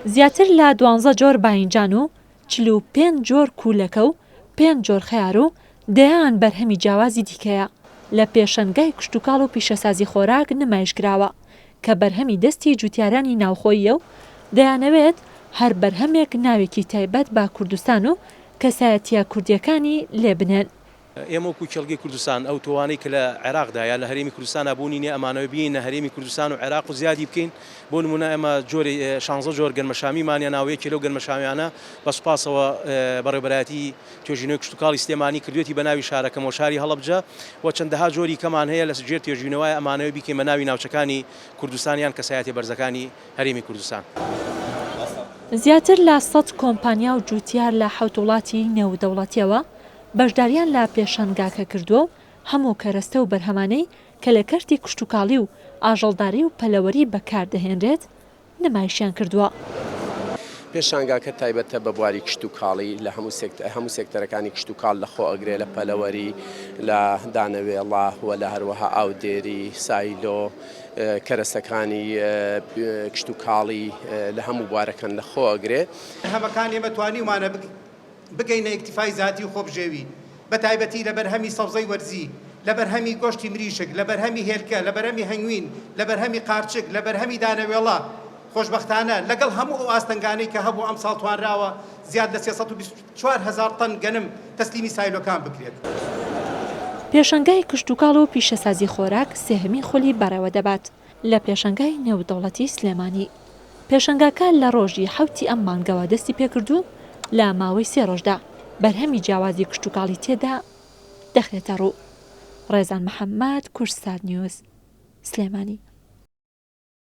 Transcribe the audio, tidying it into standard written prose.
زیاتر لە دوانزە جۆر باینجان و 45 جۆر کوولەکە و پێنج جۆر خەیار و دەیان بەرهەمی جیاوازی دیکەیە لە پێشەنگای کشتوکاڵ و پیشەسازی خۆراک نمایشکراوە کە بەرهەمی دەستی جوتیارانی ناوخۆییە و دەیانەوێت هەر بەرهەمێک ناوێکی تایبەت بە کوردستان و کەسایەتییە کوردییەکانی لێ بنێن. ئێمە وەکو کێڵگەی کوردستان ئەو تۆوانەی کە لە عێراقدا یا لە هەرێمی کوردستانا بوونی نیە ئەمانەوێ بینە هەرێمی کوردستان و عێراق و زیادی بکەین بۆ نمونە ئێمە جۆری شانزە جۆر گەنمەشامیمان هێناوە یەکێ لەو گەنمەشامیانە بە سوپاسەوە بەڕێوبەرایەتی توێژینەوەی کشتوکاڵی سلێمانی کردوێتی بە ناوی شارەکەمەوە شاری هەڵەبجە و چەندەها جۆری کەمان هەیە لە ژێر توێژینەوەیە ئەمانەوێ بیکەین بە ناوی ناوچەکانی کوردستان یان کەسایەتیە بەرزەکانی هەرێمی کوردستان. زیاتر لە سەد کۆمپانیا و جوتیار لە حەوت وڵاتی نێودەوڵەتیەوە بەشداریان لە پێشانگاکە کردووە و هەموو کەرەستە و بەرهەمانەی کە لە کەرتی کشتوکاڵی و ئاژەڵداری و پەلەوەری بەکاردەهێنرێت نمایشیان کردووە. پێشانگاکە تایبەتە بە بواری کشتوکاڵی لە هەموو هەموو سێکتەرەکانی کشتوکاڵ لە خۆ ئەگرێ لە پەلەوەری لە دانەوێڵە و لە هەروەها ئاودێری سایلۆ کەرەسەکانی کشتوکاڵی لە هەموو بوارەکان لە خۆ ئەگرێ. هەمەکان ئێمە توانیومانە بگەینە ئیکتیفای زاتی و خۆبژێوی، بەتایبەتی لە بەرهەمی سەوزەی وەرزی، لە بەرهەمی گۆشتی مریشک، لە بەرهەمی هێلکە، لە بەرهەمی هەنگوین، لە بەرهەمی قارچک، لە بەرهەمی دانەوێڵە. خۆشبەختانە لەگەڵ هەموو ئەو ئاستەنگانەی کە هەبوو ئەمساڵ توانراوە زیاد لە 324 هەزار تەن گەنم تەسلیمی سایلۆکان بکرێت. پێشەنگای کشتوکاڵ و پیشەسازی خۆراک سێهەمین خولی بەڕێوەدەبات لە پێشەنگای نێودەوڵەتی سلێمانی. پێشەنگاکە لە ڕۆژی حەوتی ئەم مانگەوە دەستی پێکرد و لە ماوەی سێ ڕۆژدا بەرهەمی جیاوازی کشتوکاڵی تێدا دەخرێتە ڕوو. ڕێزان محەممەد، کوردسات نیوز، سلێمانی.